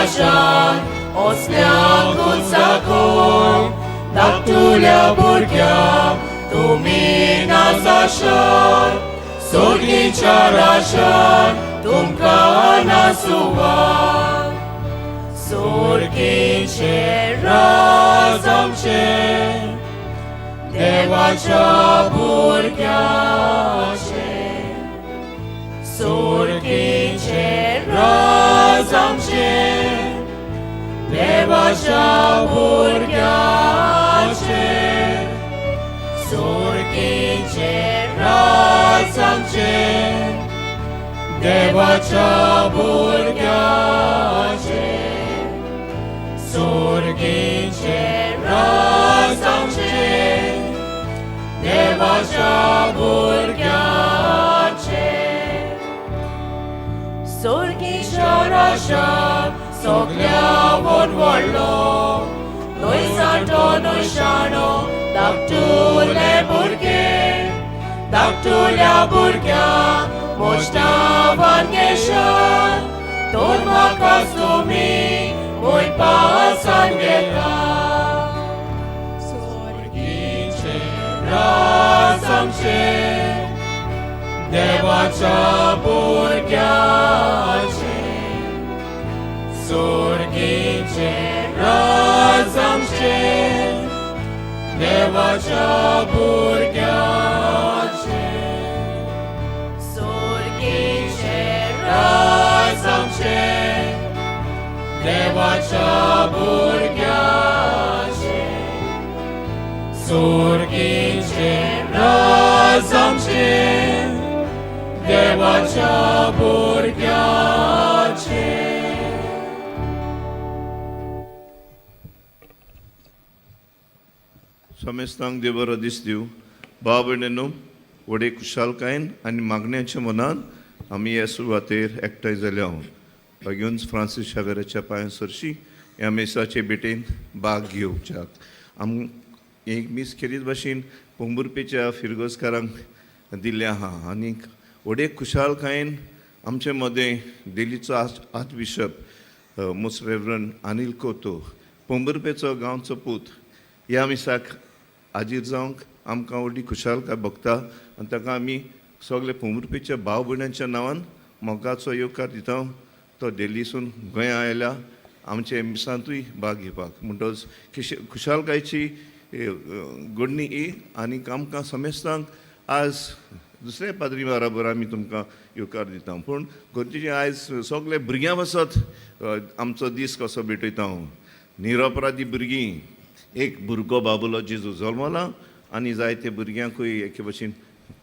राजान असल्यांकूच दाखोवंक धाकटुल्या भुरग्यांक तुमी नाजाशात सोर्गीच्या राजान तुमकां नासुवात. सोर्गीचे राज आमचें देवाच्या भुरग्याचें. सोर्गीचे राज आमचें देवाच्या भुरग्याचें. सोर्गीचे राज आमचें देवाच्या भुरग्याचें. सोर्गीचे राज आमचें देवाच्या भुरग्याचें. सोर्गीच्या राजान सगल्या व्हड व्हडलो न्हय जाणटो न्हय शाणो धाकटुले भुरगे धाकटुल्या भुरग्यांक मोजटावान घेशात तर म्हाकाच तुमी मोय पासान घेता. सोर्गीचे राज आमचें देवाच्या भुरग्याचें. सोर्गीचे राज आमचें देवाच्या भुरग्याचें. सोर्गीचे राज आमचें देवाच्या भुरग्याचें. सोर्गीचे राज आमचें देवाच्या भुरग्याचें. समेस्तांक देव बरो दीस दिवं. भाव भयणींनो, व्हडे खुशालकायेन आनी मागण्याच्या मनान आमी ह्या सुवातेर एकठांय जाल्या. बेगीन फ्रांसीस शावेराच्या पांयां सरशी ह्या मिसाचे भेटेन भाग घेवच्याक आम एक मीस खेरीत भाशेन पोंबुर्पेच्या फिरगोजकारांक दिल्लें आहा. आनीक व्हडे खुशालकायेन आमचे मदें दिल्लीचो आर्चबिशप मोस्ट रेवरंड अनील कोतो, पोंबुर्पेचो गांवचो पूत, ह्या मिसाक हाजीर जावंक आमकां व्हडली खुशालकाय भोगता आनी ताका आमी सगळे पोंबुर्पेच्या भाव भयणांच्या नांवान मोगाचो येवकार दिता. तो दिल्लीसून गोंया आयल्या आमचे मिसांतूय भाग घेवपाक, म्हणटच खुशालकायची घडणी ही. आनीक आमकां समेस्तांक आज दुसऱ्या पाद्री बराबर आमी तुमकां येवकार दिता. पूण गरजेचें आयज सगळे भुरग्यां पासत आमचो दीस कसो भेटयता हांव. निरपराधी भुरगीं, एक भुरगो बाबुलो जेजू जल्मला आनी जायते भुरग्यांकूय एके भशेन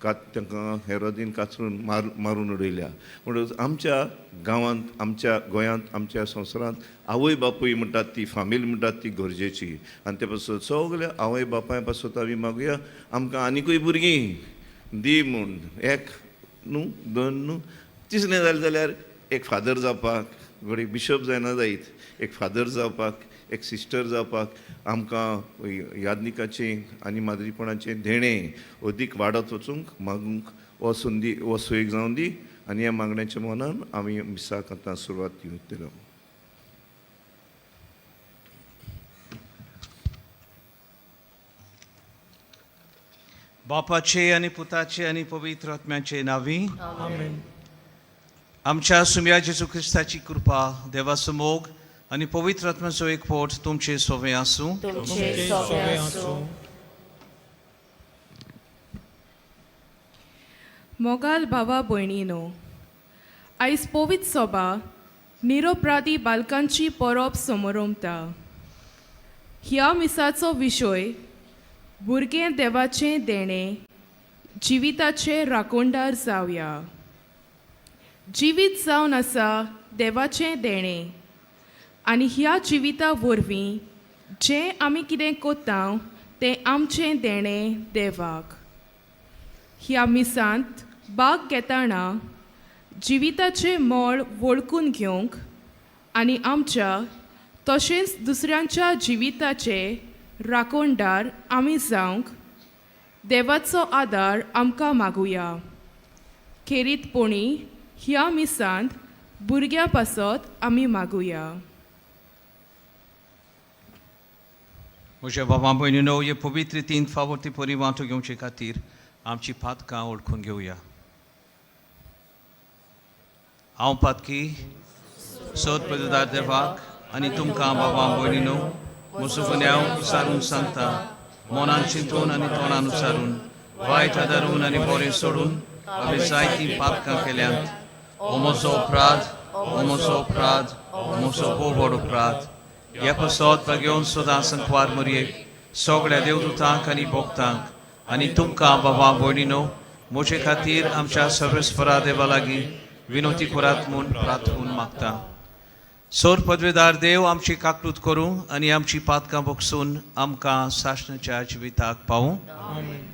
तांकां हेरोदीन कातरून मारून उडयल्या. म्हणून आमच्या गांवांत, आमच्या गोंयांत, आमच्या संवसारांत आवय बापूय म्हणटात ती फामील म्हणटात ती गरजेची. आनी ते पासत सगल्या आवय बापाय पासत आमी मागुया, आमकां आनिकूय भुरगीं दी म्हूण. एक न्हू, दोन न्हू, तिसरें जालें जाल्यार एक फादर जावपाक, घडये बिशप जायना जायत, एक फादर जावपाक, एक सिस्टर जावपाक आमकां यादनिकाचें आनी माद्रीपणाचें देणें अदीक वाडत वचूंक मागूंक हो संदी हो सुयोग जावन दी. आनी ह्या मागण्याच्या मनान आमी मिसाक आतां सुरवात दिवतले. बापाचे आनी पुताचे आनी पवित्र आत्म्याचे नांवी. आमेन. आमच्या सुम्या जेजू क्रिस्ताची कृपा, देवाचो मोग आनी पवित्र आत्म्याचो एकवट तुमचे सोवे आसूं. तुमचे सोबे आसूं. मोगाल भावा भयणीनो, आयज पवित्र सोबा निरोपराधी बालकांची परब समरंभता. ह्या मिसाचो विशय भुरगें देवाचें देणें, जिविताचे राखणदार जावया. जिवीत जावन आसा देवाचें देणें आनी ह्या जिविता वरवीं जें आमी कितें कोत्ता तें आमचें देणें देवाक. ह्या मिसांत भाग घेतना जिविताचें मोल वळखून घेवंक आनी आमच्या तशेंच दुसऱ्यांच्या जिविताचे राखणदार आमी जावंक देवाचो आदार आमकां मागुया. खेरीतपणी ह्या मिसांत भुरग्यां पासत आमी मागुया. म्हज्या बाबा भयणीनो हे पवित्र तीन फावटी परी वांटो घेवचे खातीर आमची पातकां वळखून घेवया. हांव पातकी सोद पददार देवाक आनी तुमकां बाबा भयणीनो म्हजो गुन्यांव उसारून सांगता, मनान चिंतून आनी तोंडान उसारून, वायट आदारून आनी बरें सोडून हांवें जायतीं पातकां केल्यांत. हो म्हजो अपराध, हो म्हजो अपराध, हो म्हजो भोव व्हड अपराध. ह्या पासत घेवन सदां संकवार मरयेक, सगळ्या देवदूतांक आनी भक्तांक आनी तुमकां बाबा भयणीनो म्हजे खातीर आमच्या सर्वेस्परा देवा लागीं विनोती करात म्हूण प्रार्थून मागता. सोर पदवेदार देव आमची काकलूत करूं आनी आमची पातकां बगसून आमकां सासणाच्या जिविताक पावूं. आमेन.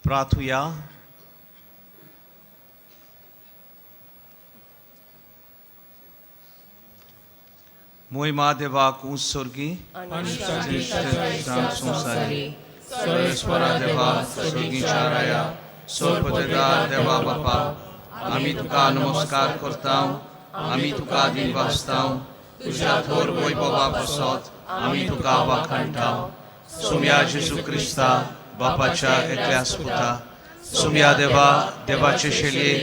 प्रार्थुया. मोय देवाक उत्सर्गी आनी शांती संवसारी सर्वेस्परा देवा, स्वर्गीच्या राया, सोरपदेदार देवा बापा, आमी तुका नमस्कार करता, आमी तुका दिन वाचता, तुज्या थोर वैभवा पासत आमी तुका वाखाणटा. सुम्या जेजू क्रिस्ता, बापाच्या एकल्यास पुता, सुम्या देवा, देवाचे शेलये,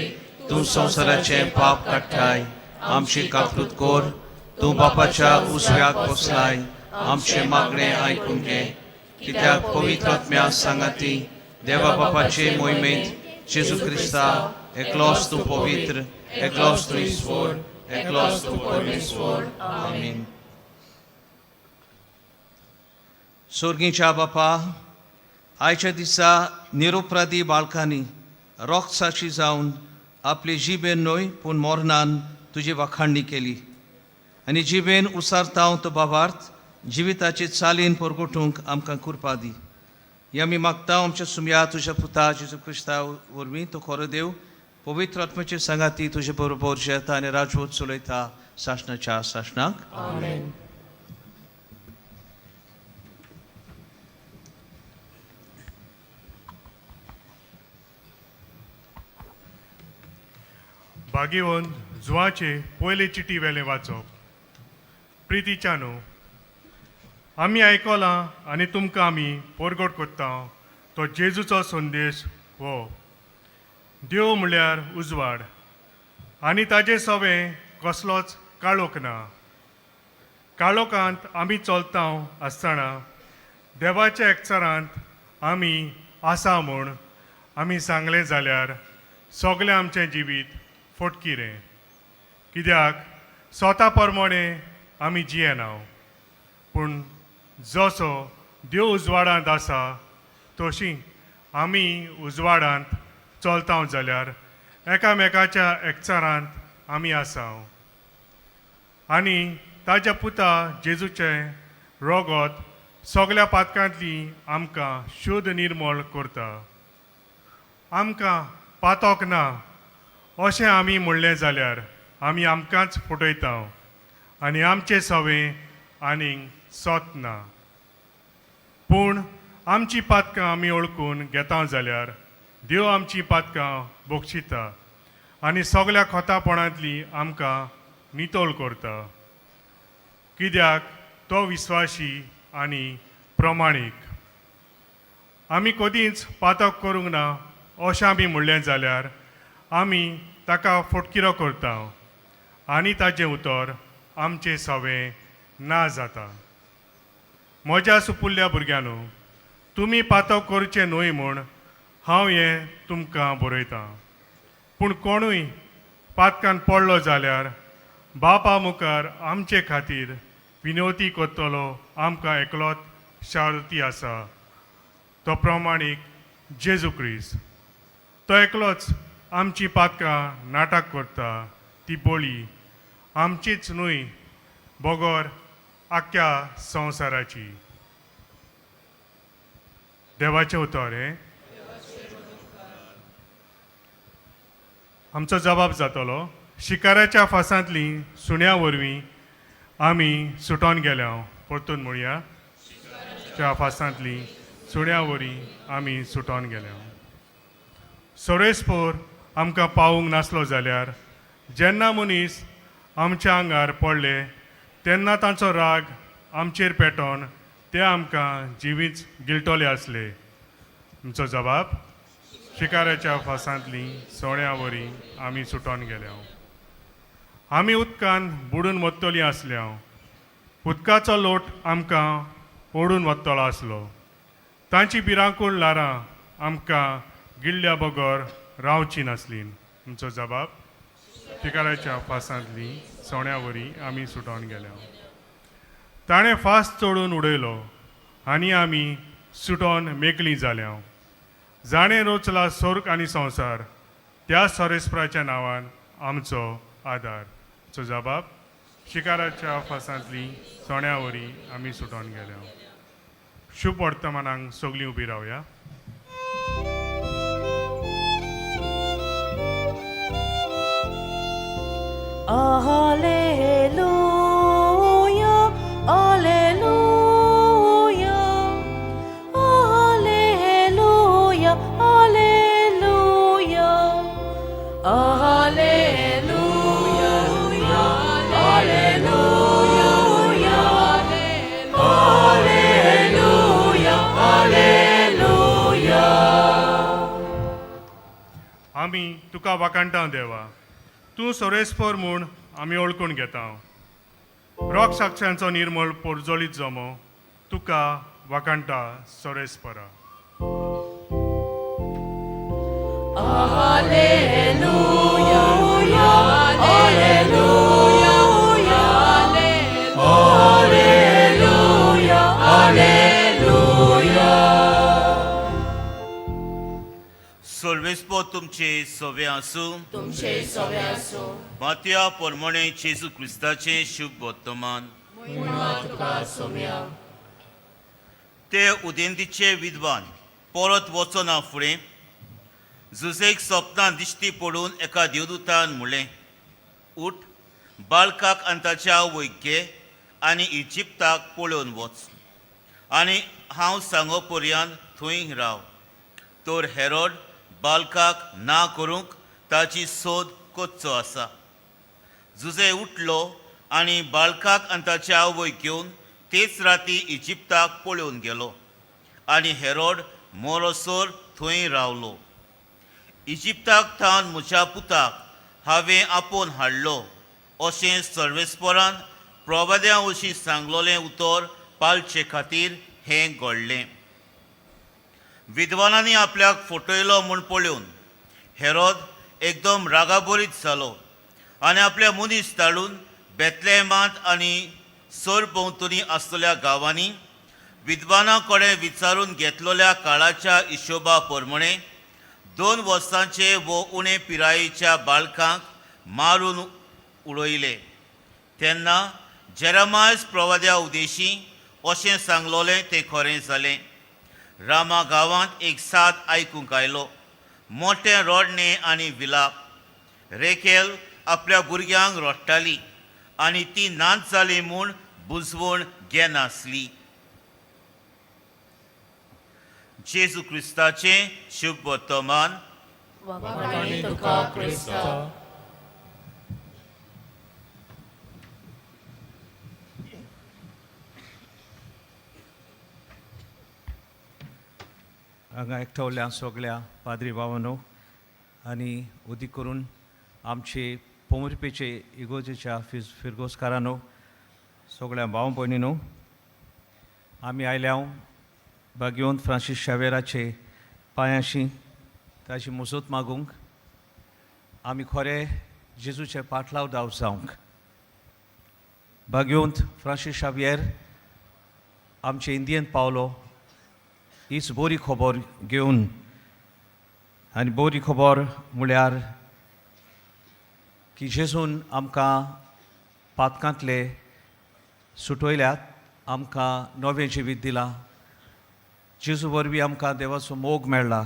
तूं संवसाराचें पाप काडटाय, आमची काकलूत कोर. तूं बापाच्या उजव्याक बसलाय, आमचें मागणें आयकून घे. कित्याक पवित्र आत्म्या सांगाती देवा बापाचे मोहिमेंत जेजू क्रिस्ता एकलोच तूं पवित्र, एकलोच तूं ईश्वर, एकलोच तूं परमेश्वर. आमीन. सोर्गीच्या बापा, आयच्या दिसा निरुपराधी बाळकांनी रोगसाक्षी जावन आपली जिबेन न्हय पूण मोरनान तुजी वाखाणणी केली आनी जिबेन उसारता तो बाबार्थ जिविताचे चालीन परगटूंक आमकां कृपा दी. हे आमी मागता आमच्या सुमया तुज्या पुता जेजू क्रिस्ता वरवीं, तो खरो देव पवित्र आत्म्याचे सांगाती तुजे बरोबर जेता आनी राजवत चलयता सासणाच्या सासणाक. आमेन. भागेवन जुवाचे पयले चिटी वेलें वाचप. प्रितीच्यानो, आमी आयकलां आनी तुमकां आमी परगट कोत्ता तो जेजूचो संदेश हो. देव म्हळ्यार उजवाड आनी ताजें सवें कसलोच काळोख ना. काळोखांत आमी चलता आसतना देवाच्या एकचारांत आमी आसा म्हूण आमी सांगलें जाल्यार सगळें आमचें जिवीत फटकिरें, कित्याक स्वता प्रमाणें आमी जियेना, पूण जसो देव उजवाडांत आसा तशी आमी उजवाडांत चलता जाल्यार एकामेकाच्या एकचारांत आमी आसा आनी ताज्या पुता जेजूचें रोगोत सगळ्या पातकांतली आमकां शुद्ध निर्मळ करता. आमकां पातोक ना अशें आमी म्हणलें जाल्यार आमी आमकांच फटयता आनी आमचें सवें आनीक सोत ना. पूण आमची पातकां आमी वळखून घेता जाल्यार देव आमची पातकां बक्षिता आनी सगळ्या खोतापणांतली आमकां नितळ करता, कित्याक तो विस्वाशी आनी प्रमाणीक. आमी कदींच पातक करूंक ना अशें आमी म्हणलें जाल्यार आमी ताका फटकिरो करता आनी ताजें उतर आमचें सवें ना जाता. म्हज्या सुपुल्ल्या भुरग्यांनो, तुमी पातक करचें न्हय म्हूण हांव हें तुमकां बरयतां. पूण कोणूय पातकान पडलो जाल्यार बापा मुखार आमचे खातीर विनवती करतलो आमकां एकलोच शारती आसा, तो प्रमाणीक जेजू क्रिस्त. तो एकलोच आमची पातकां नाटक करता, ती बळी आमचीच न्हय बगर आख्ख्या संवसाराची. देवाचें उतर हें. आमचो जबाब जातलो, शिकाराच्या फासांतली सुण्या वरवीं आमी सुटोन गेल्या. परतून म्हणया, च्या फासांतली सुण्या वरवीं आमी सुटोन गेल्या. सोरेस्पोर आमकां पावूंक नासलो जाल्यार जेन्ना मनीस आमच्या आंगार पडले तेन्ना तांचो राग आमचेर पेटोवन ते आमकां जिवीच गिळटले आसले. आमचो जबाब, शिकाराच्या फासांतली सोण्या वरी आमी सुटोन गेल्या. आमी उदकान बुडून वतलीं आसल्या, उदकाचो लोट आमकां ओडून वतलो आसलो. तांची भिरांकूळ ल्हारां आमकां गिळ्ळ्या बगर रावची नासली. आमचो जबाब, शिकाराच्या फासांतली सोण्या वरी आमी सुटोन गेल्या. ताणें फास चोडून उडयलो आनी आमी सुटोन मेकळीं जाल्या. जाणें रोचला सोर्ग आनी संवसार त्या सोरेस्पराच्या नांवान आमचो आदार. चो जबाब, शिकाराच्या फासांतली सोण्या वरी आमी सुटोन गेल्या. शुभ वर्तमानांक सगळीं उबी रावया. Alleluia, Alleluia, Alleluia, Alleluia, Alleluia, Alleluia, Alleluia, Alleluia. आमी तुका वाखाणटा देवा, तूं सोरेस्पर म्हूण आमी वळखून घेता. रोग साक्षांचो निर्मळ पोरजोळीत जमो तुका वाखाणटा सोरेस्परा. Alleluia, Alleluia, Alleluia, Alleluia. सोर्वेस्पो तुमचे सोवे आसूं. तुमचे सवे आसूं. मातया पोरमोणे जेजू क्रिस्ताचें शुभ वर्तमान. महिमा तुका सोम्या. ते उदेंतीचे विद्वान परत वचना फुडें जुजेक सपनां दिश्टी पडून एका देवदूतान म्हणलें, उठ, बाळकाक आनी ताच्या आवयक घे आनी इजिप्ताक पळोवन वच आनी हांव सांगो पर्यंत थंय राव. तर हेरोड बालकाक ना करूंक ताची सोद करचो आसा. जुजे उठलो आनी बाळकाक आनी ताच्या आवयक घेवन तेच राती इजिप्ताक पळोवन गेलो आनी हेरोड मोरोसोर थंय रावलो. इजिप्ताक थावन म्हज्या पुताक हांवें आपोवन हाडलो अशें सर्वेस्परान प्रवाद्या वशीं सांगलोलें उतर पाळचे खातीर हें घडलें. विद्वानांनी आपल्याक फटयलो म्हूण पळोवन हेरोद एकदम रागाबरीत जालो आनी आपल्या मनीस धाडून बेतलेमांत आनी सरभोंवतणी आसलेल्या गांवांनी विद्वानां कडेन विचारून घेतलेल्या काळाच्या हिशोबा प्रमाणे 2 वर्सांचे वो उणे पिरायेच्या बाळकांक मारून उडयले. तेन्ना जेरामायस प्रवाद्या उदेशी अशें सांगलोलें तें खरें जालें. रामा गांवांत एक साद आयकूंक आयलो, मोटें रडणें आनी विलाप. रेखेल आपल्या भुरग्यांक रडटाली आनी ती नाच जाली म्हूण बुजवण घेनासली. जेजू क्रिस्ताचें शुभ वर्तमान. वाखाणी तुका क्रिस्ता. हांगा एकठावल्या सगळ्या पाद्री भावांनो आनी उदीक करून आमचे पोमरपेचे इगोजेच्या फिरगोजकारांनो, सगळ्या भाव भयणीनो, आमी आयल्या भाग्यवंत फ्रांसीस शावेराचे पांयाशी ताची मुजत मागूंक. आमी खरें जेजूचे पाटलाव धांव जावंक. भाग्योंत फ्रांसीस शावियर आमचे इंडियेंत पावलो हीच बरी खबर घेवन, आनी बरी खबर म्हळ्यार की जेजून आमकां पातकांतले सुटयल्यात, आमकां नवें जिवीत दिलां. जेजू वरवीं आमकां देवाचो मोग मेळ्ळा,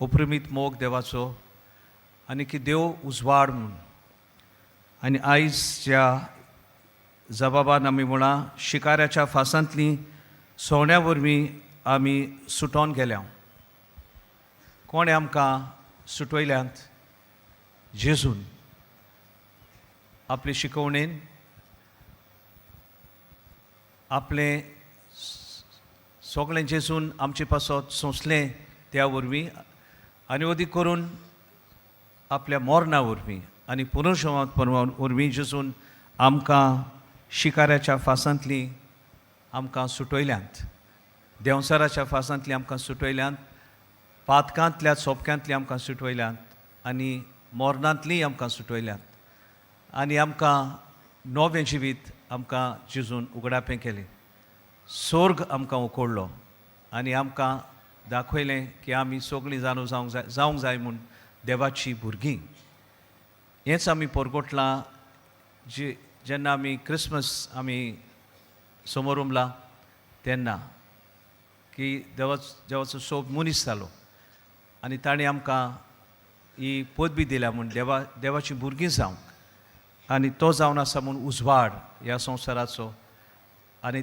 उपरिमीत मोग देवाचो, आनी की देव उजवाड म्हूण. आनी आयज ज्या जबाबान आमी म्हणा शिकाऱ्याच्या फासांतलीं सवण्या वरवीं आमी सुटोन गेल्या. कोणें आमकां सुटयल्यांत? जेजून आपले शिकवणेन, आपलें सगळें जेजून आमचे पासत सोंसलें त्या वरवीं, आनी अदीक करून आपल्या मरणा वरवीं आनी पुनर्जन्मा वरवीं जेजून आमकां शिकाऱ्याच्या फासांतलीं आमकां सुटयल्यांत, देंवचाराच्या फासांतलीं आमकां सुटयल्यांत, पातकांतल्या सोपक्यांतलीं आमकां सुटयल्यांत आनी मरणांतलीं आमकां सुटयल्यांत, आनी आमकां नवें जिवीत आमकां जेजून उगडापें केलें. सोर्ग आमकां उकडलो आनी आमकां दाखयलें की आमी सगळीं जाणू जावंक जाय म्हूण देवाची भुरगीं. हेंच आमी परगटलां जी जेन्ना आमी क्रिसमस आमी समोरमला तेन्ना, की देवाचो सोब मनीस जालो आनी ताणें आमकां ही पदवी दिल्या म्हूण देवाची भुरगीं जावंक, आनी तो जावन आसा म्हूण उजवाड ह्या संवसाराचो, आनी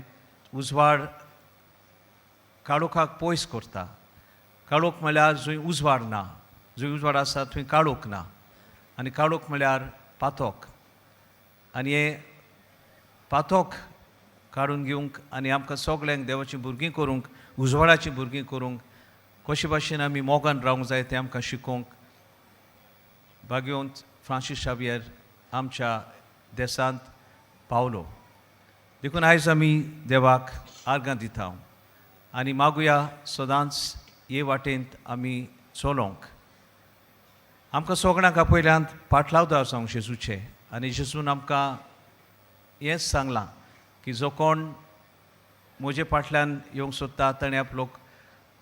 उजवाड काळोखाक पयस करता. काळोख म्हळ्यार जंय उजवाड ना, जंय उजवाड आसा थंय काळोख ना, आनी काळोख म्हळ्यार पातोक, आनी हें पातोक काडून घेवंक आनी आमकां सगल्यांक देवाचीं भुरगीं करूंक, उजवाडाचीं भुरगीं करूंक, कशे भाशेन आमी मोगान रावंक जाय तें आमकां शिकोवंक भाग्योंत फ्रांसीस शावियर आमच्या देशांत पावलो. देखून आयज आमी देवाक आर्गां दिता आनी मागुया सदांच हे वाटेंत आमी चलोवंक. आमकां सगळ्यांक आपयल्यांत पाटलावदार जावंक जेजूचे, आनी जेजून आमकां हेंच सांगलां की जो कोण म्हजे फाटल्यान येवंक सोदता ताणें आपलो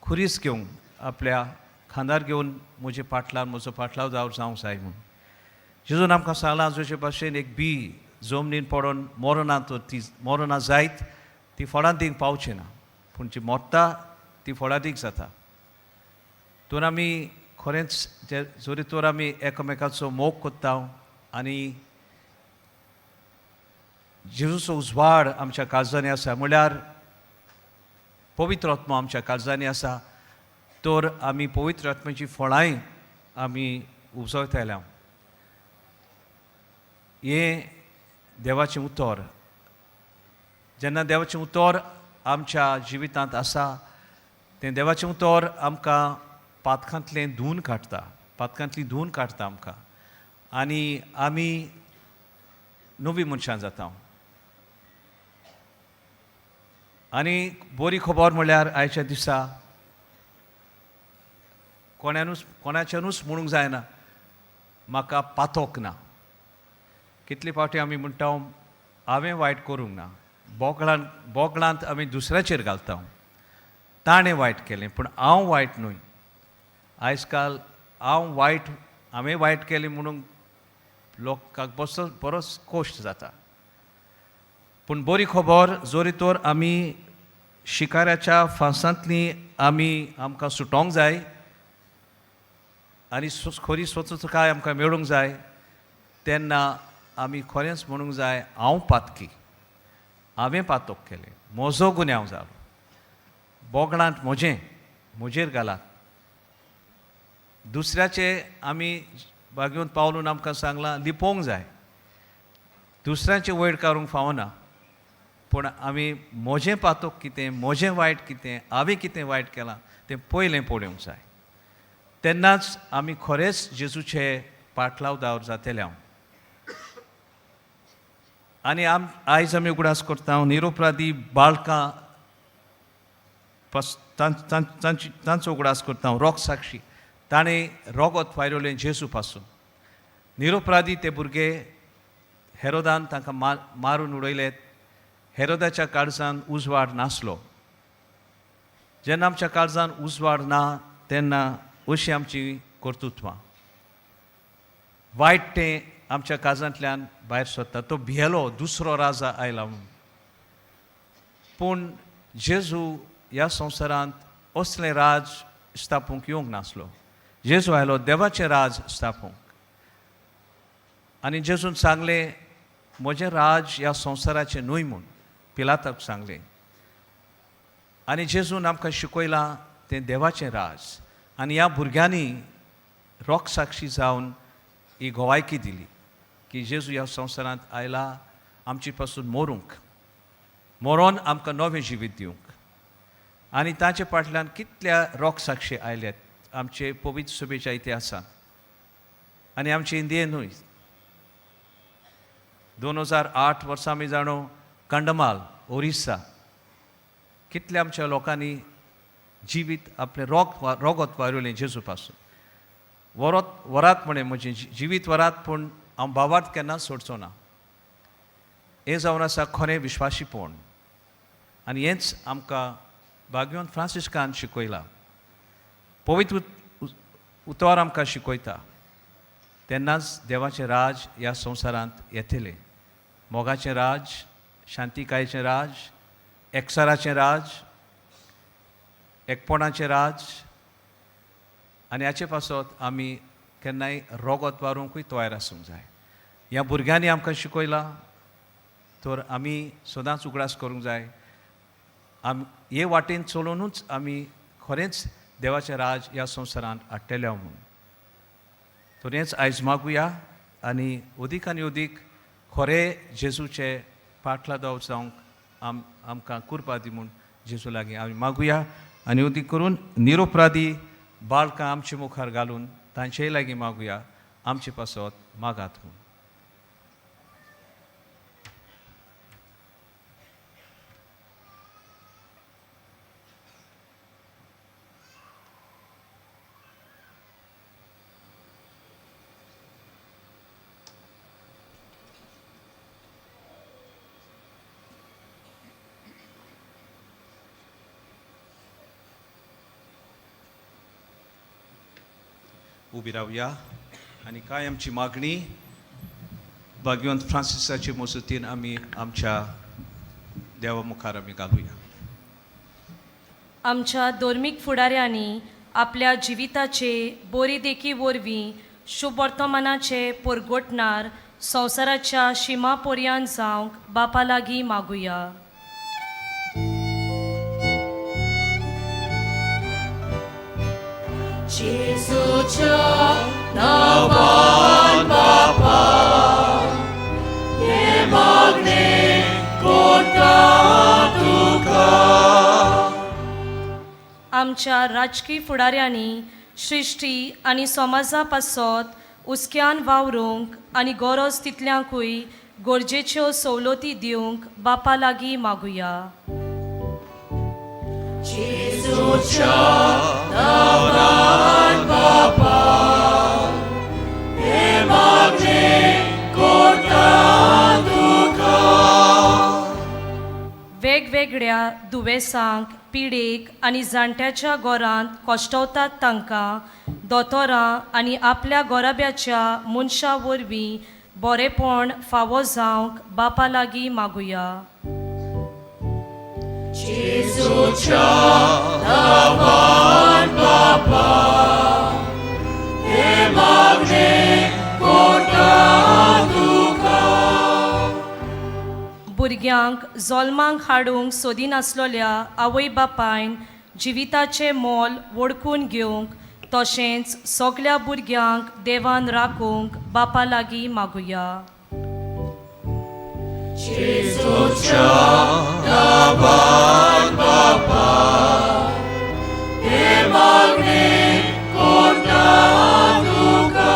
खुरीस घेवंक, आपल्या खांदार घेवन म्हजे फाटल्यान म्हजो पाटलावदार जावंक जाय म्हूण. जेजून आमकां सांगलां जशे भाशेन एक बी जमनीन पडोन मरना तर ती मरना जायत ती फळादीक पावची ना, पूण जी मरता ती फळादीक जाता. तर आमी खरेंच जरी तर आमी एकामेकाचो मोग करता आनी जेजूचो उजवाड आमच्या काळजांनी आसा, म्हळ्यार पवित्र आत्मो आमच्या काळजांनी आसा, तर आमी पवित्र आत्म्याची फळांय आमी उपजयतले. हें देवाचें उतर. जेन्ना देवाचें उतर आमच्या जिवितांत आसा तें देवाचें उतर आमकां पातकांतलें धुवन काडटा, पातकांतली धुवन काडटा आमकां, आनी आमी नवी मनशां जाता. आनी बरी खबर म्हळ्यार आयच्या दिसा कोणाच्यानूच म्हणूंक जायना म्हाका पातोक ना. कितले फावटी आमी म्हणटा हांवें वायट करूंक ना, बोगळांत आमी दुसऱ्याचेर घालता, ताणें वायट केलें पूण हांव वायट न्हय. आयज काल हांव वायट, हांवें वायट केलें म्हणून लोकांक बरोच कोश्ट जाता. पूण बरी खबर जरी तर आमी शिकाऱ्याच्या फांसांतली आमी आमकां सुटोंक जाय आनी खरी स्वतंत्रकाय आमकां मेळूंक जाय, तेन्ना आमी खरेंच म्हणूंक जाय हांव पातकी, हांवें पातोक केलें, म्हजो गुन्यांव जालो, बोगळांत म्हजेर घालात. दुसऱ्याचे आमी बागेवन पावलून आमकां सांगलां लिपोवंक जाय, दुसऱ्याचें वयर काडूंक फावना, पूण आमी म्हजें पातोक कितें, म्हजें वायट कितें, हांवें कितें वायट केलां तें पयलें पळोवंक जाय. तेन्नाच आमी खरेंच जेजूचे पाटलावदार जातले. हांव आनी आयज आमी उगडास करता निरुपराधी बाळकां तांचो उगडास करता. रोग साक्षी ताणें रोगत फायरवलें जेजू पासून, निरोपराधी ते भुरगे हेरोदान तांकां मारून उडयले. हेरोदाच्या काळजान उजवाड नासलो. जेन्ना आमच्या काळजान उजवाड ना तेन्ना अशीं आमची कर्तृत्वां वायट तें आमच्या काळजांतल्यान भायर सरता. तो भियेलो दुसरो राजा आयला म्हणून. पूण जेजू ह्या संवसारांत असलें राज स्थापूंक येवंक नासलो. जेजू आयलो देवाचें राज स्थापूंक. आनी जेजून सांगलें म्हजें राज ह्या संवसाराचें न्हय म्हूण पिलाताक सांगलें. आनी जेजून आमकां शिकयलां तें देवाचें राज. आनी ह्या भुरग्यांनी रोखसाक्षी जावन ही गोवायकी दिली की जेजू ह्या संवसारांत आयला आमचे पासून मरूंक, मरोन आमकां नवें जिवीत दिवंक. आनी ताचे फाटल्यान कितल्या रोखसाक्षी आयल्यात आमचे पवित्र सभेच्या इतिहासांत आनी आमचे इंडियेनूय. 2008 वर्सां आमी जाणो कंडमाल ओरिस्सा कितल्या आमच्या लोकांनी जिवीत आपलें रोगत वारयलें जेजू पासून. वरोत वरात म्हणे म्हजें जिवीत वरात, पूण हांव भावार्थ केन्ना सोडचो ना. हें जावन आसा खरें विश्वाशीपण. आनी हेंच आमकां भाग्यवंत फ्रांसिस्कान शिकयलां. पवित्र उतवार आमकां शिकयता. तेन्नाच देवाचें राज ह्या संवसारांत येतलें. मोगाचें राज, शांतिकायेचें राज, एकचाराचें राज, एकपणाचें राज. आनी हाचे पासत आमी केन्नाय रोगत वारूंकूय तयार आसूंक जाय. ह्या भुरग्यांनी आमकां शिकयलां तर आमी सदांच उगडास करूंक जाय. आमी हे वाटेन चलोवनूच आमी खरेंच देवाचें राज ह्या संवसारांत हाडटले म्हूण. तर हेंच आयज मागुया आनी अदीक आनी अदीक खरें जेजूचे पाटलादाव जावंक आमकां कुरपा दी म्हूण जेजू लागीं आमी मागुया. आनी अदीक करून निरोपराधी बाळकां आमचे मुखार घालून तांचेय लागीं मागुया आमचे पासत मागात म्हूण. उबी रावया आनी कांय आमची मागणी भाग्यवंत फ्रांसिसाचे मजतीन आमी आमच्या देवा मुखार आमी घालुया. आमच्या धर्मीक फुडाऱ्यांनी आपल्या जिविताचे बोरी देखी वरवीं शुभवर्तमानाचे परगटणार संवसाराच्या शिमा पर्यान जावंक बापा लागीं मागुया. जेजूच्या नांवान बापा हें मागणें करता तुका. आमच्या राजकी फुडाऱ्यांनी सृश्टी आनी समाजा पासत हुस्क्यान वावरूंक आनी गरज तितल्यांकूय गरजेच्यो सवलती दिवंक बापा लागीं मागुया. जेजूच्या नांवान बापा हें मागणें करता तुका. वेगवेगळ्या दुयेंसांक, पिडेक आनी जाणट्याच्या घरांत कश्टवतात तांकां दोतोरां आनी आपल्या गोराब्याच्या मनशां वरवीं बरेपण फावो जावंक बापा लागीं मागुया. जेजूच्या नांवान बापा हें मागणें करता तुका. भुरग्यांक जल्माक हाडूंक सोदिनासलोल्या आवय बापायन जिविताचें मोल वळखून घेवंक तशेंच सगल्या भुरग्यांक देवान राखूंक बापा लागीं मागुया. जेजूच्या नांवान बापा हें मागणें करता तुका.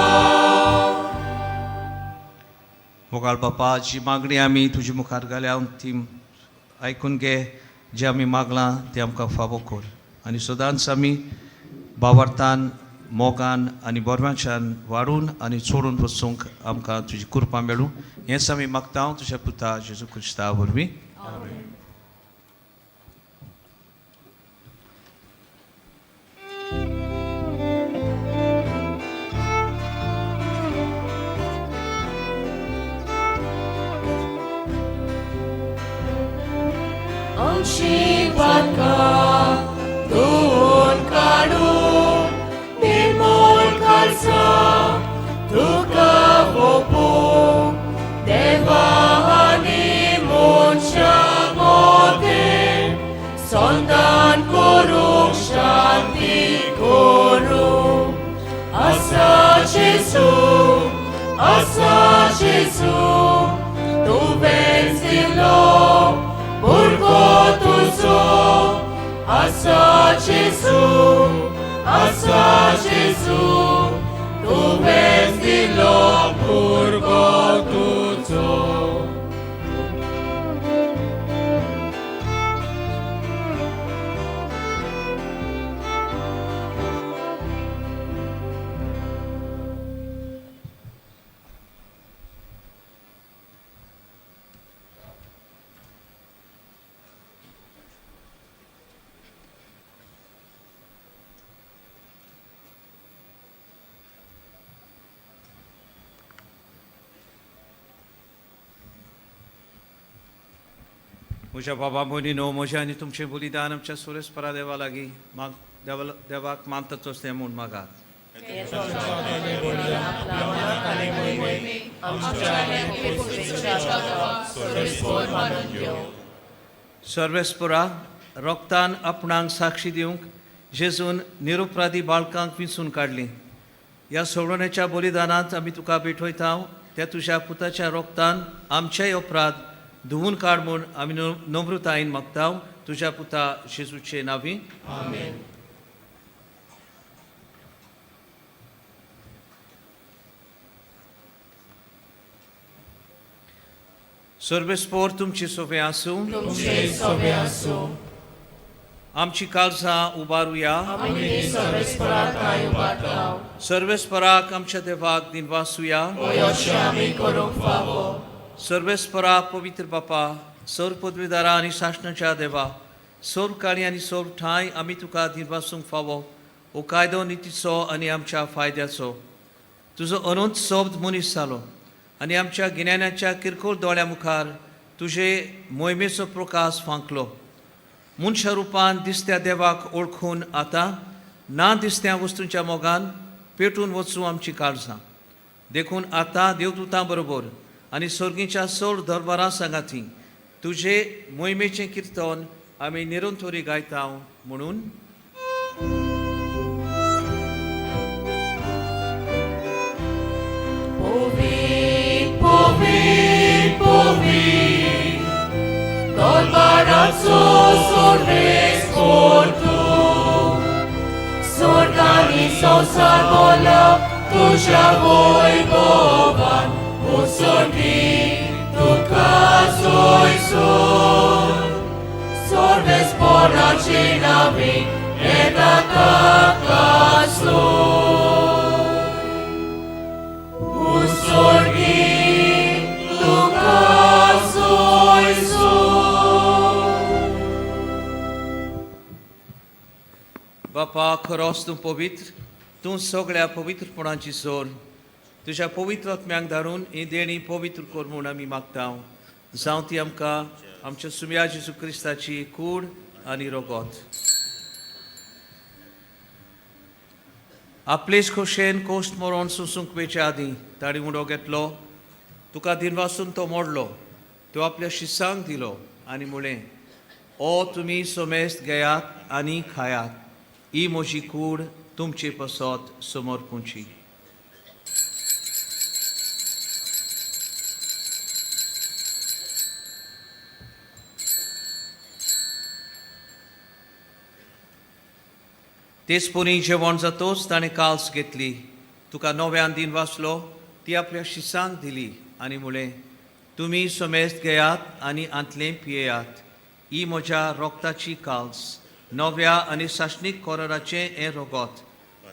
मोगाळ बापा, जी मागणी आमी तुजे मुखार घाल्या ती आयकून घे. जें आमी मागलां तें आमकां फावो कर आनी सदांच आमी भावार्थान मोगान आनी बरवांच्यान वाडून आनी चोडून वचूंक आमकां तुजी कृपा मेळूं हेंच आमी मागता तुज्या पुता जेजू क्रिस्ता वरवीं. आमची पातकां धुवन काडून निर्मूल काळजां तुका ओंपूंक देवा आनी मनशां मदें संदान करूंक शांती करूंक. आसा जेजू, आसा जेजू, तुवेंच दिलो भुरगो तुजो. आसा जेजू, आसा जेजू, तुवेंच दिलो भुरगो तुजो. म्हज्या बाबा भयणीनो, म्हजें आनी तुमचें बलिदान आमच्या सुरेशपरा देवा लागीं देवाक मानताच तें म्हूण मागात. सर्वेस्परा रोगतान आपणाक साक्षी दिवंक जेजून निरुपराधी बाळकांक विंचून काडलीं. ह्या सोडवण्याच्या बलिदानांत आमी तुका भेटवयता त्या तुज्या पुताच्या रोगतान आमचेय अपराध धुवून काड म्हूण आमी नम्रतायेन मागता तुज्या पुता जेजूचे नांवी. आमेन. सर्वेस्पोर तुमची सोबे आसूं. तुमचे सोबे आसूं. आमची काळजां उबारुया. आमी सर्वेस्पराक कांय उबारता. सर्वेस्पराक आमच्या देवाक दिनवासुया. अशें आमी करूंक फावो. सर्वेस्परा पवित्र बापा, सौर पदवीदारा आनी सासणाच्या देवा, सौर काळी आनी सौर ठांय आमी तुका दिनवासूंक फावो. हो कायदो नितीचो आनी आमच्या फायद्याचो. तुजो अनंत शब्द मनीस जालो आनी आमच्या गिन्यानाच्या किरकोळ दोळ्या मुखार तुजे मोहिमेचो प्रकाश फांकलो. मनशा रुपान दिसत्या देवाक वळखून आतां ना दिसत्या वस्तूंच्या मोगान पेटून वचूं आमची काळजां. देखून आतां देवदूतां बरोबर आनी सर्गीच्या सोड दरबारां सांगाती तुजे मोहिमेचें किर्तन आमी निरंतरी गायता म्हणून. Povi, povi, povi, Dolbarazzo sorvesportu, Sorgani sosarbola, tuja voi bovan, Usorgi tuca soisur, Sorvespora cinavi, et atacasur. Usorgi tuca soisur. बापा, खरोच तूं पवित्र, तूं सगळ्या पवित्रपणाची जोर. तुज्या पवित्र आत्म्यांक धाडून ही देणी पवित्र कर म्हूण आमी मागता. जावं ती आमकां आमच्या सुम्या जेजू क्रिस्ताची कूड आनी रोगोत. आपलेच खोशेन कोश्ट मरोन सोंसूंक वेचे आदीं ताणें उडो घेतलो, तुका दिनवासून तो मोडलो, तो आपल्या शिसांक दिलो आनी म्हळें, ओ तुमी सोमेस्त घेयात आनी खायात, ही म्हजी कूड तुमचे पसत समर्पूंची. तेच परी जेवण जातोच ताणें काल्स घेतली, तुका नव्यान दिन वाचलो, ती आपल्या शिसांक दिली आनी म्हळें, तुमी समेस्त घेयात आनी आंतलें पियेयात, ही म्हज्या रोगताची काल्स, नव्या आनी सासणीक कोराराचें हें रोगत.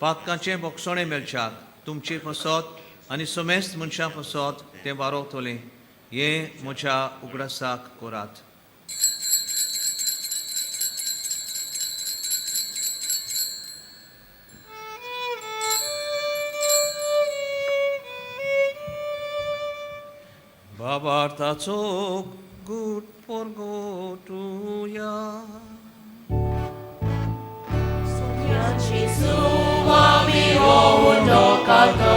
पातकांचें बोगसणें मेळच्याक तुमचे पसत आनी समेस्त मनशां पसत तें वारोवतलें. हें म्हज्या उगडासाक करात. बाबार्थाचो गुट परगोटुया. जेजू आमी हो उंडो खाता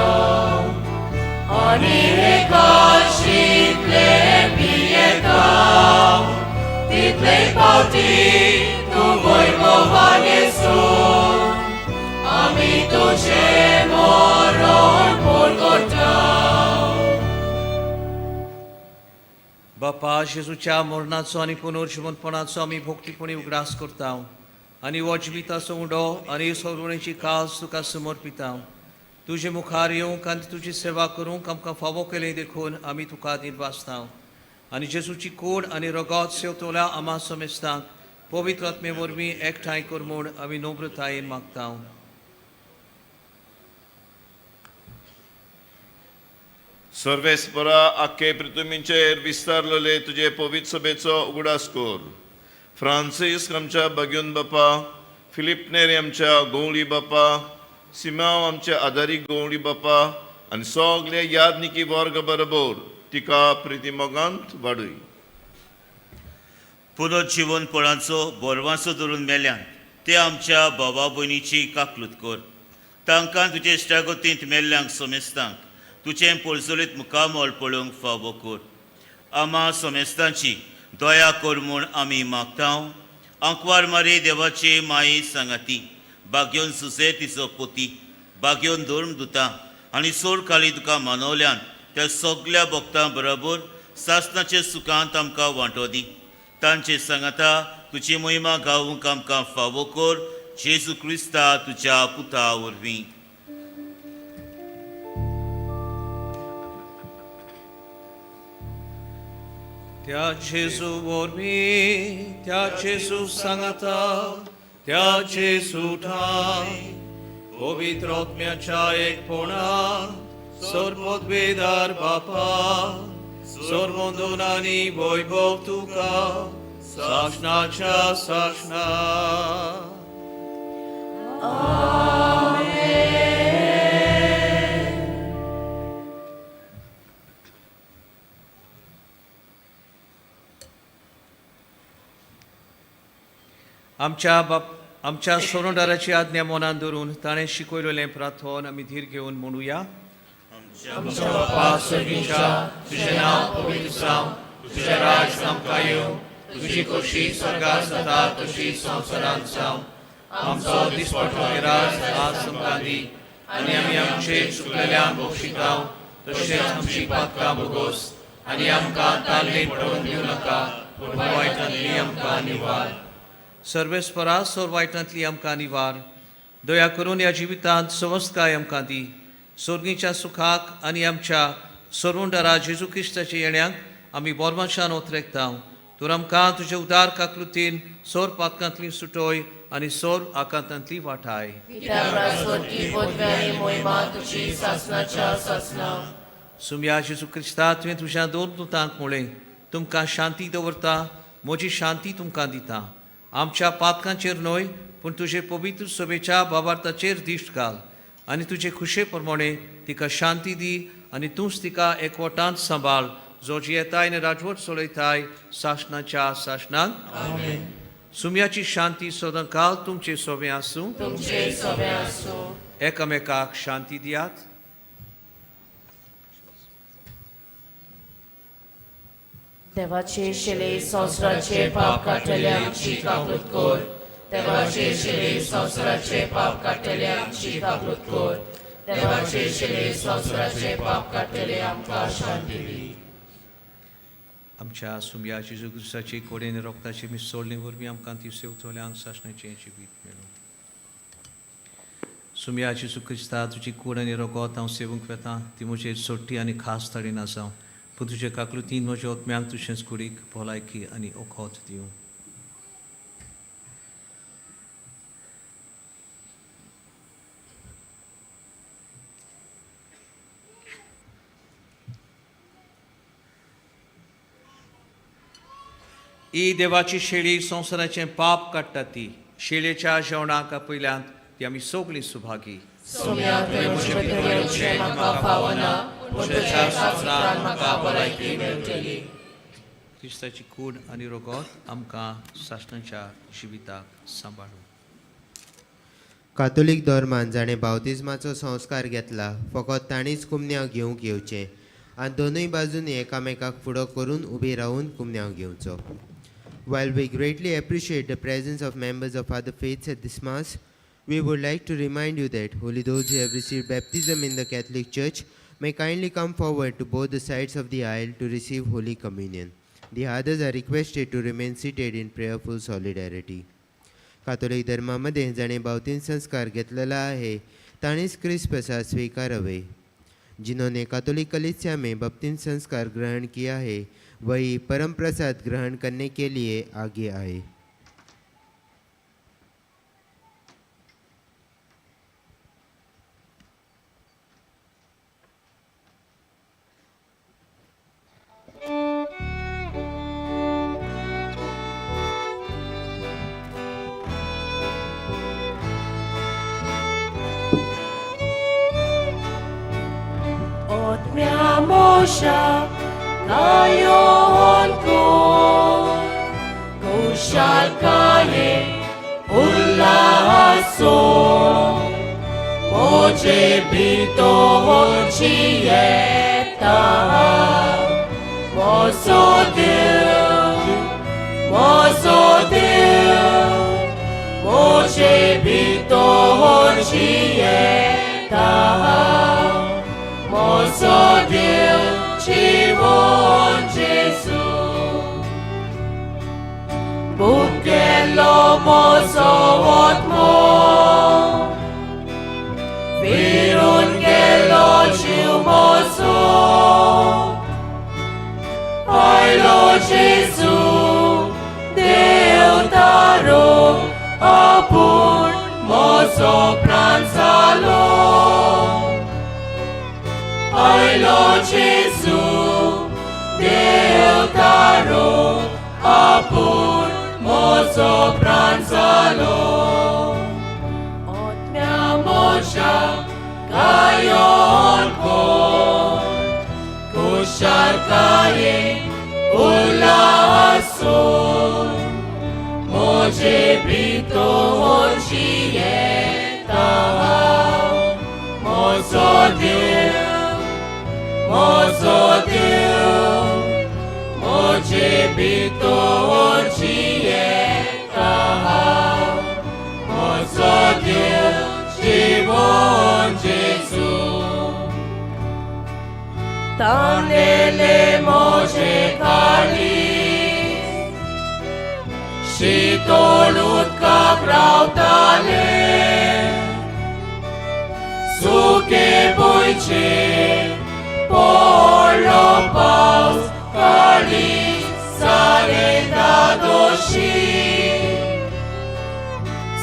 आनी हे काशींतले पियेता तितले पावटी तूं वैभवान येसून आमी तुजें मरण परगटा. बापा, जेजूच्या मरणाचो आनी पुनर्जिवनपणाचो आमी भक्तीपणी उगडास करता आनी हो जिविताचो उंडो आनी सवणेची कास तुका समर्पिता. तुजे मुखार येवंक आनी तुजी सेवा करूंक आमकां फावो केली देखून आमी तुका निर्वासता आनी जेजूची कूड आनी रगत सेवतोल्या आमा समेस्तांक पवित्र आत्मे वरवीं एकठांय कर म्हूण आमी नम्रतायेन मागता. सर्वेस्परा, आख्खे पृथ्वीचेर विस्तारलेले तुजे पवित्र सभेचो उगडास कर. फ्रांसीस आमच्या बाग्योन बापा, फिलीप नेरी आमच्या गवळी बापा, सिमांव आमच्या आदारी गवळी बापा आनी सगळे यादनिकी वर्ग बरोबर तिका प्रितीमोगांत वाडय. पुनर्जिवनपणाचो बोरवांसो धरून मेल्यान ते आमच्या भावा भयणीची काकलूत कर. तांकां तुजे इश्टागतींत मेल्ल्यांक समेस्तांक तुजें पोळसोलीत मुखामळ पळोवंक फावो कर. आमा समेस्तांची दया कर म्हूण आमी मागता. आंकवार मारी देवाची माई सांगाती, बागयोन सुसे तिचो पोती, बागयोन धर्म दुता आनी सोड खाली तुका मानवल्यान त्या सगल्या भक्तां बरोबर सासणाचे सुखांत आमकां वांटो दी. तांचे सांगाता तुजी महिमा गावूंक आमकां फावो कर, जेजू क्रिस्ता तुज्या पुता वरवीं. त्या जेजू वरवीं, त्या जेजू सांगाता, त्या जेजू ठांय पवित्र आत्म्याच्या एकपणात सर्वोद्वेदार बापा, सर्वंदून आनी वैभव तुका सासणाच्या सासणा. आमच्या बाप आमच्या सोरोंडाराची आज्ञा मनान धरून ताणें शिकयलेलें प्रार्थन आमी धीर घेवन म्हणुया. आमच्या बापा सर्गीच्या, तुजें नांव पवित्र जावं, तुजें राज आमकां येवं, तुजी खोशी स्वर्गार जाता तशी संवसारांत जावं. आमचो दिसपट्टो गिरास आज आमकां दी आनी आमी आमचे चुकलेल्यांक बक्षितांव तशेंच आमची पातकां भोगोस आनी आमकां ताल्ले पडोवन दिवं नाका, पूण वायटांतली आमकां निवार. सर्वेस्परा, सोर वायटांतली आमकां निवार. दया करून ह्या जिवितांत सवस्तकाय आमकां दी. सोर्गीच्या सुखाक आनी आमच्या सोरुंडारा जेजू क्रिस्ताच्या येण्याक आमी बोरमाशान ओतरेकता. तूं आमकां तुजे उदार काकलुतीन सोर पातकांतली सुटोय आनी सोर आकांतांतली वाठाय. सुम्या जेजू क्रिस्ता, तुवें तुज्या दोन दुतांक म्हळें, तुमकां शांती दवरता, म्हजी शांती तुमकां दिता. आमच्या पातकांचेर न्हय पूण तुजे पवित्र सभेच्या बाबार्थाचेर दिश्ट घाल आनी तुजे खुशे प्रमाणे तिका शांती दी आनी तूंच तिका एकवटांत सांबाळ, जो जियेताय आनी राजवट चलयताय सासणाच्या सासणाक. सुम्याची शांती सदांकाल तुमचे सोबें आसूं. तुमचे सोबें आसूं. एकामेकाक शांती दियात. देवाचे शिले संवसाराचे पाप काडटले आमची काकूत कर. देवाचे शिले संवसाराचे पाप काडटले आमची काकूत कर. देवाचे शिले संवसाराचे पाप काडटले आमकां शांती दी. आमच्या सुम्या जेजू क्रिस्ताची कोडेन रोगताची मिसोळणी वरवीं आमकां ती सेवतल्यांक सासणाचें जिवीत मेळूं. सुम्या जेजू क्रिस्ता, तुजी कूड आनी रोगत हांव सेवूंक वेता, ती म्हजेर सोडटी आनी खास तरेन जावं, पूण तुजे काकलुतीन म्हज्या आत्म्यांक तुशेंच कुडीक भलायकी आनी ओखोत दिवं. ही देवाची शेळी संवसाराचें पाप काडटा ती शेळयेच्या जेवणाक पयल्यांत ती आमी सगळीं सुभागी. सोम्या, तुवें म्हजे भितर येवचें म्हाका फावना, पूण तुज्या एकाच उतरान म्हाका भलायकी मेळटली. क्रिस्ताची कूड आनी रोगोत आमकां सासणाच्या जिविताक सांबाळूं. कातोलीक धर्मान जाणें बावतिज्माचो संस्कार घेतला फकत तांणीच कुमन्यांव घेवंक येवचें आनी दोनूय बाजूंनी एकामेकाक फुडो करून उबी रावून कुमन्यांव घेवचो. While we greatly appreciate the presence of members of other faiths at this Mass, we would like to remind you that only those who have received baptism in the Catholic Church may kindly come forward to both the sides of the aisle to receive Holy Communion. The others are requested to remain seated in prayerful solidarity. कातोलीक धर्मामध्ये जाणे बावतीन संस्कार घेतलेला आहे ताणेच क्रिस्त प्रसाद स्वीकारावे. जिन्होंने कातोलिक कलीसिया में बपतिस्म संस्कार ग्रहण किया है वही परम प्रसाद ग्रहण करने के लिए आगे आए. Otmiamo siya ngayon ko, kusyal kaye ulaso, moje bito chieta, mozo Deo, moje bito chieta. Mozo Deo, Chivon Jesu. Bukelo mozo otmo, Virun gelo chiu mozo. Ailo Jesu, Deo taro, apun mozo pranzalo. Ailo Jesu, Deo taro, apun mozo pranzalo. Otmiamo siya kayon ko, kusyal kaye ulason, moje bito chieta, mozo Deo, mozo Deo, moje bito chieta, mozo Deo, Chivon Jesu. Tanele moje kalis, shitolut kakrautale, suke boiche, polo paus kalis sarenda doshi.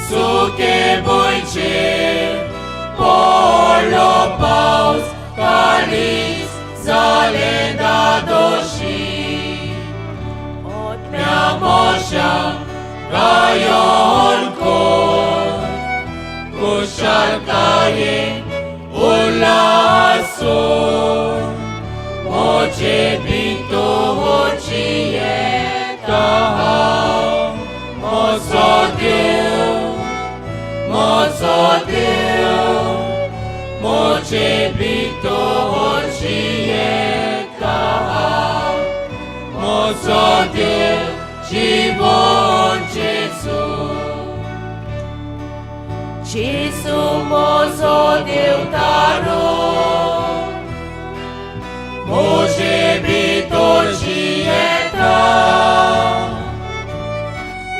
Suke boiche, polo paus kalis sarenda doshi. Otmiamo siya gayon ko, kusyal kaye ulason, moje bito chieta, mozo Deo, mozo Deo, moje bito chieta, mozo Deo, Chivon Jesu. Jesu mozo Deo taro, moje bito chieta,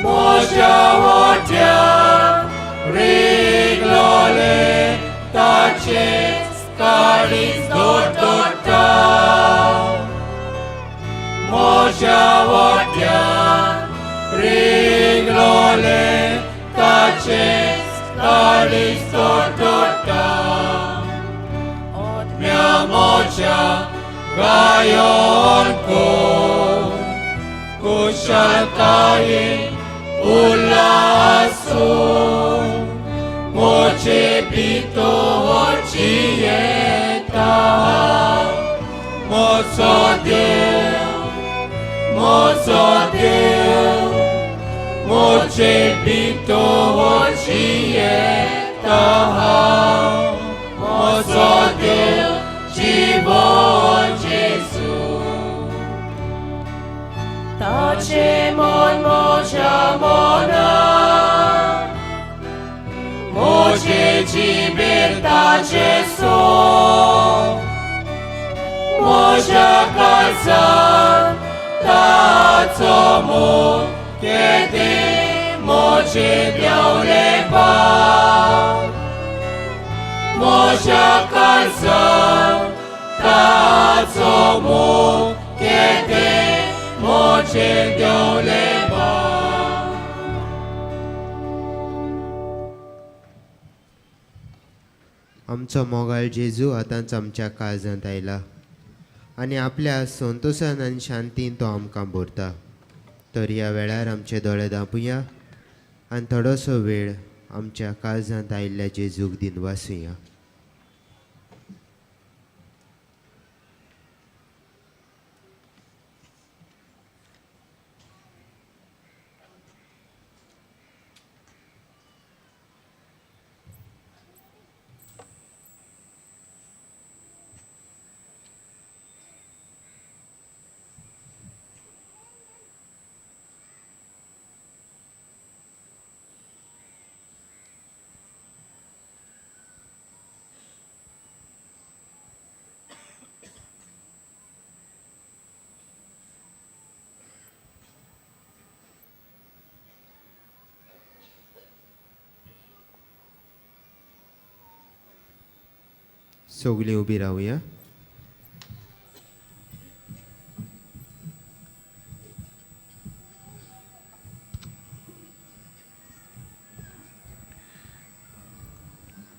moja otia riglole taches kalis dotota, moja otia riglole taches kalis dotota. Otmiamo siya gayon ko, खुशालकायेन उल्हासून म्हजे भितर जियेता. म्हजो देव, म्हजो देव, म्हजे भितर जियेता. म्हजो देव जिवन जेजू. ताचें मन म्हज्या मनाक, म्हजे जिबेर ताचें सोब, म्हज्या काळजांत ताचो मोग, केदें म्हजें देंवलें पाप. म्हज्या काळजांत ताचो मोग, केदें म्हजें देंवलें पाप. आमचो मोगाळ जेजू आतांच आमच्या काळजांत आयला आनी आपल्या संतोशान आनी शांतीन तो आमकां भरता. तर ह्या वेळार आमचे दोळे धांपुया आनी थोडोसो वेळ आमच्या काळजांत आयिल्ल्या जेजूक दिनवासुया. सगळीं उबी रावया.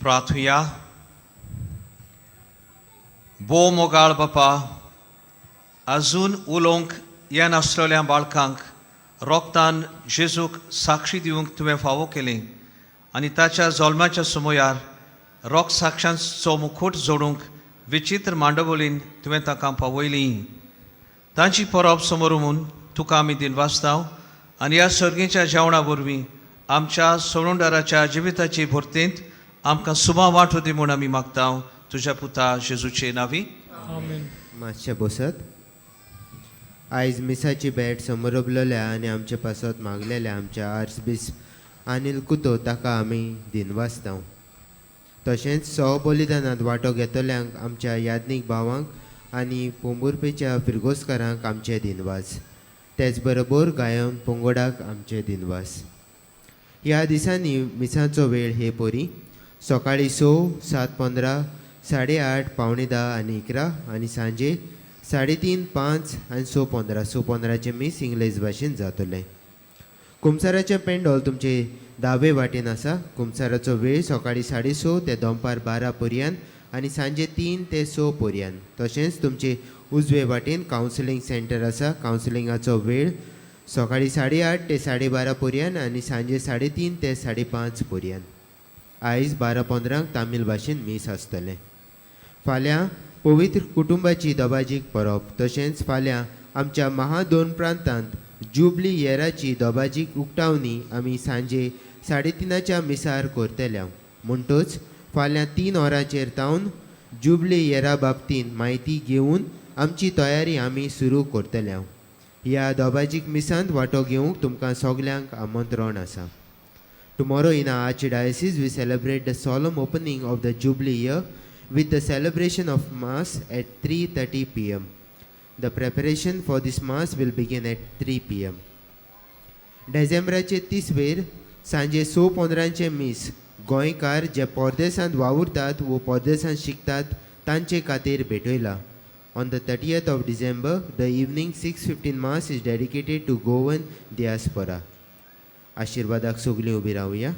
प्रार्थुया. भोव मोगाळ बापा, अजून उलोवंक येनासलेल्या बाळकांक रोगतान जेजूक साक्षी दिवंक तुवें फावो केली आनी ताच्या जल्माच्या समयार रोग साक्षांचो मुखूट जोडूंक विचित्र मांडवलीन तुवें तांकां पावयली. तांची परब समोर म्हूण तुका आमी दिनवासताव आनी ह्या सर्गीच्या जेवणा वरवीं आमच्या सोडूनदाराच्या जिविताची भरतेंत आमकां सुमा वांटो दी म्हूण आमी मागता, तुज्या पुता जेजूचे नावी. आमेन. मातशें बसत. आयज मिसाची भेट समरबलेल्या आनी आमचे पासत मागलेल्या आमच्या आर्चबिस्प अनिल कुतो ताका आमी दिनवासता. तशेंच सहबलिदानांत वांटो घेतल्यांक, आमच्या याज्ञीक भावांक आनी पोंबुर्पेच्या फिरगोस्कारांक आमचे दिनवास. तेच बरोबर गायन पंगडाक आमचे दिनवास. ह्या दिसांनी मिसाचो वेळ हे परी: सकाळीं 6, 7:15, 8:30, 9:45 आनी 11 आनी सांजे 3:30, 5 आनी 6:15. 6:15चें मीस इंग्लेज भाशेन जातलें. कुमसाराचें पेंडोल तुमचे दावे वाटेन आसा. कुमसाराचो वेळ सकाळीं 6:30 ते दनपार 12 पर्यंत आनी सांजे 3 ते 6 पर्यंत. तशेंच तुमचे उजवे वाटेन कावन्सिलींग सेंटर आसा. कावन्सिलिंगाचो वेळ सकाळीं 8:30 ते 12:30 पर्यंत आनी सांजे 3:30 ते 5:30 पर्यंत. आयज 12:15 तामील भाशेन मीस आसतलें. फाल्यां पवित्र कुटुंबाची दबाजीक परब. तशेंच फाल्यां आमच्या महा दोन प्रांतांत जुबली येराची दबाजीक उक्तावणी आमी सांजे 3:30च्या मिसार करतल्या. म्हणटच फाल्यां 3 वरांचेर तावन जुबली येरा बाबतीन म्हायती घेवन आमची तयारी आमी सुरू करतल्या. ह्या दबाजीक मिसांत वांटो घेवंक तुमकां सगल्यांक आमंत्रण आसा. Tomorrow in our Archdiocese we celebrate the solemn opening of the Jubilee year with the celebration of Mass at 3:30 p.m. The preparation for this Mass will begin at 3 p.m. डिसेंबराचे 30वेर सांजे 6:15चें मीस गोंयकार जे परदेसांत वावुरतात वो परदेसांत शिकतात तांचे खातीर भेटयला. On the 30th of December, the evening 6:15 Mass is dedicated to Goan diaspora. आशिर्वादाक सगळीं उबी रावया.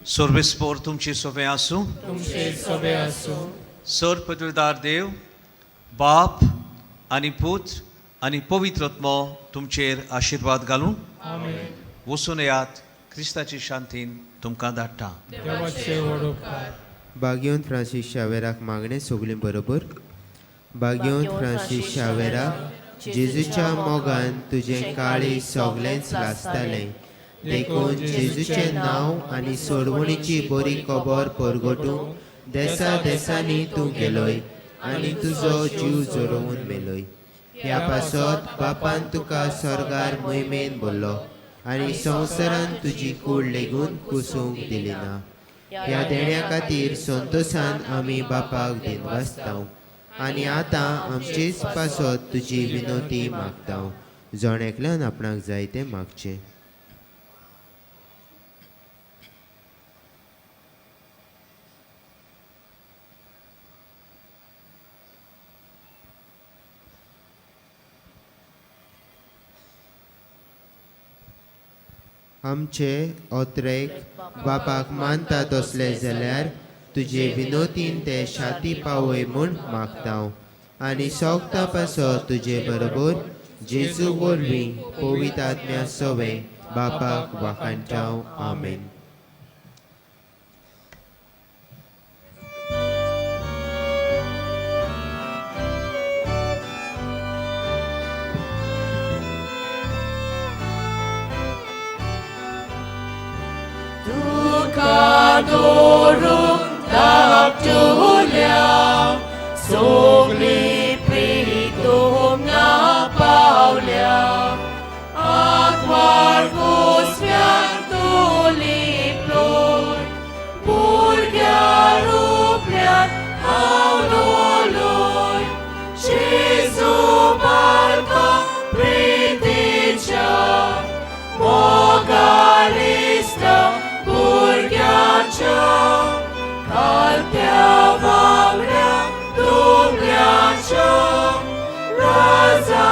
सर्वेस्पोर तुमची सोबें आसूं. तुमचे सोबे आसूं. सर पदवीदार देव बाप आनी पूत आनी पवित्र आत्मो तुमचेर आशिर्वाद घालूं. वचून येयात, क्रिस्ताची शांतीन तुमकां धाडटा. देवाचे व्हड उपकार. बागेवन फ्रांसीस शावेराक मागणें सगळीं बरोबर. बागेवन फ्रांसीस शावेरा, जेजूच्या मोगान तुजें काळीज सगळेंच लासतालें, देखून जेजूचें नांव आनी सोडवणीची बरी खबर परगटूंक देसा देसांनी तूं गेलोय आनी तुजो जीव जरोवन मेलोय. ह्या पासत बापान तुका स्वर्गार मोहिमेन भरलो आनी संवसारान तुजी कूड लेगून कुसूंक दिली ना. ह्या देण्या खातीर संतोसान आमी बापाक दिनवासताव आनी आतां आमचेच पासत तुजी विनोती मागताव. जण एकल्यान आपणाक जाय तें मागचें. आमचे ओत्रेक बापाक मानता तसले जाल्यार तुजे विनोतीन ते शाती पावय म्हूण मागताव आनी सोगता पासत तुजे बरोबर जेजू वरवीं पवित्र आत्म्या सवें बापाक वाखाणटाव. आमेन. तुका दवरूंक धाकटुल्या सगळी प्रितोमना पावल्या. आंकवार कुसव्यांत तूं लिपलोय, भुरग्या रुपल्यान हांव लोलोय. जेजू बाळका प्रितीच्या मोगालिस्ता भुरग्याच्या खालत्या वांगड्या तुमल्याच्या राजा.